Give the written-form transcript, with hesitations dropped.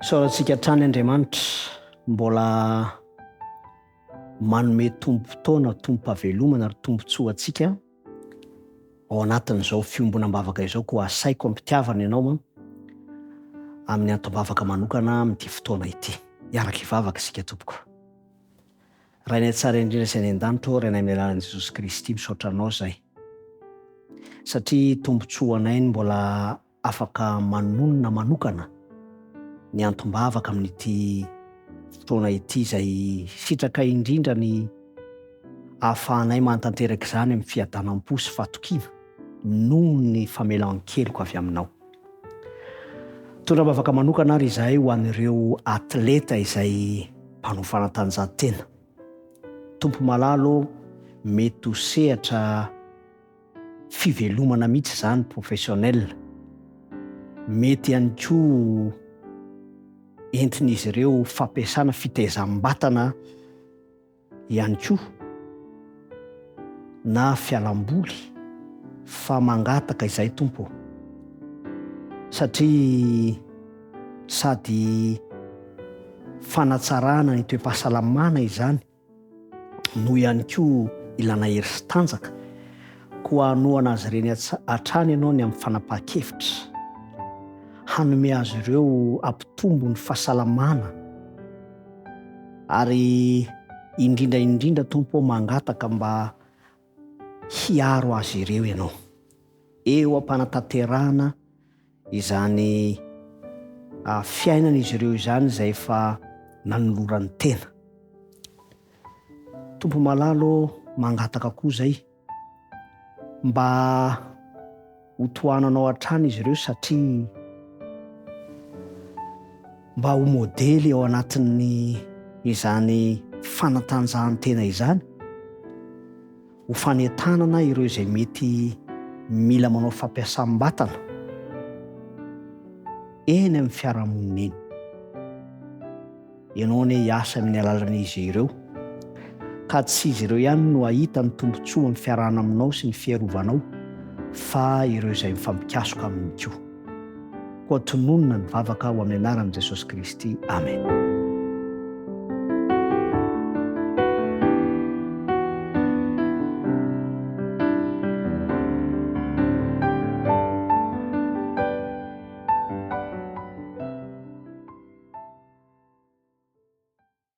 Isaorantsika hatrany Andriamanitra mbola manome tombom-potoana, tombom-pahavelomana ary tombontsoa antsika ao anatin'izao fiombonam-bavaka izao koa asaiko am-pitiavana ianao amin'ny antom-bavaka manokana amin'ity fotoana ity. Hiaraka hivavaka isika tompoko. Rainay tsara indrindra izay any an-danitra ô, Rainay amin'ny alalan'i Jesosy Kristy, misaotra Anao izahay satria tombontsoa ho anay ny mbola afaka manonona manokana ny antom-bavaka amin'ity fotoana ity izay sitraka indrindra ny ahafahanay mahatanteraka izany amin'ny fiadanam-po sy fahatokiana noho ny famelan-keloka avy Aminao. Mitondra am-bavaka manokana ary izahay ho an'ireo atleta izay mpanao fanatanjahantena. Tompo malala ô, mety ho sehatra fivelomana mihitsy izany professionnel. Mety ihany koa entin'izy ireo fampiasana fitaizam-batana ihany koa na fialamboly fa mangataka izahay Tompo ô satria sady fanatsarana ny toe-pahasalamana izany no ihany koa ilana hery sy tanjaka koa hanohana azy ireny hatrany ianao ny amin'ny fanapahan-kevitra hanome azy ireo hampitombo ny fahasalamana Ary indrindra indrindra Tompo ô mangataka mba hiaro azy ireo Ianao eo am-panatanterahana izany fiainan'izy ireo izany izay efa nanolorany tena. Tompo malala ô mangataka koa izay Mba ho tohananao hatrany izy ireo satria mba ho modely ao anatin'ny izany fanatanjahantena izany, ho fanentanana ireo izay mety mila manao fampiasam-batana eny amin'ny fiarahamonina eny. Ianao anie hiasa amin'ny alalan'izy ireo, ka tsy izy ireo ihany no hahita ny tombontsoa amin'ny fiarahana aminao sy ny fiarovanao, fa ireo izay mifampikasoka aminy koa. Koa tononina ny vavaka ho amin'ny anaran'i Jesosy Kristy. Amena.